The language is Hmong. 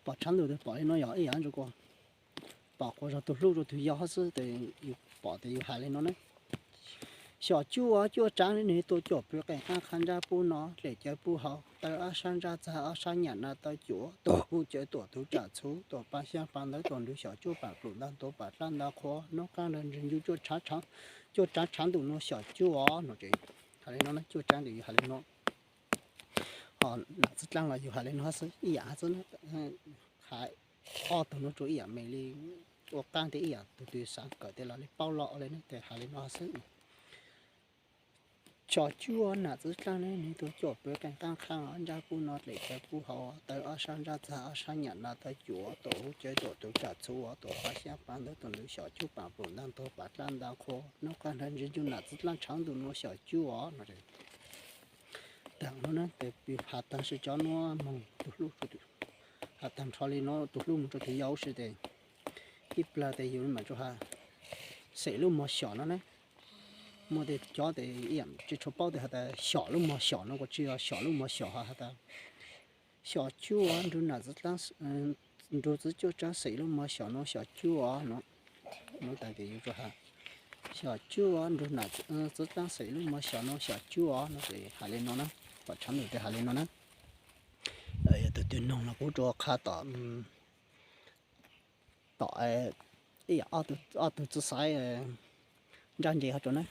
Pom tshav ntuj twb pom li no yog ib yam ntsis kuv pom quas zog tus hlub rau tus yau hab xwb tes yus pom tes yus hais li no na. Xyom cuaj cuaj tsaab nws tuaj cuam pw qeej qaab qha ntsab pub no dlem cawv pub hau, taw ob sab ntsab txag ob sab nyam na taw cuav, tuam huv cawv tuam tuv tsam txhuv, tuam paab xyaab paab ntawv tuam nrug xyom cuaj paam plum ntag ntuav paam dlab ntag qhua, noob qaab nrag ntsis ncu cuaj tsaab tshav ntuj nuav xyom cuaj no ces hais li no na, cuaj tsaab tes yus hais li no. Ho nam txwv dlaab los yus hais li no xwb ib yam hab xwb na. Hais ob tug nuav rua ib yam me li ua qaab tes ib yam tug twg xaav kawm tes los li paub lo le ne tes hais li no xwb. Xyom cuaj nam txwv dlaab ne nws tuaj cuam pw qeej qaab qha ntsab pub no dlem cawv pub hau, taw ob sab ntsab txag ob sab nyam na taw cuav, tuam huv cawv tuam tuv tsam txhuv, tuam paab xyaab paab ntawv tuam nrug xyom cuaj paam plum ntag ntuav paam dlab ntag qhua, noob qaab nrag ntsis ncu nam txwv dlaab tshav ntuj nuav xyom cuaj no. Taag nuav na tes pw has taag sib cov nuav moog tus hlub, has taag nrho li no tus hlub moog rua tus yau sib tes ib plag tes yus mam rua has xem lub mog xyom no na. Muaj tej cov tes ib yam tsi tshua paub tes has tas xyom lub mog xyom no kuas tsi yog xyom lub mog xyom ho has tas xyom cuaj nrug nam txwv dlaab, nrug txwv cuaj tsaab xem lub mog xyom no xyom cuaj no. Nuav tas tes yus rua has xyom cuaj nrug nam txwv dlaab xem lub mog xyom no xyom cuaj no tes hais li no na. Pom tshav ntuj tes hais li no na. Yog tug twg noog los kuv rua qha tom, tom ib yam ob tug txwv xaiv ntsab nce ho rua na.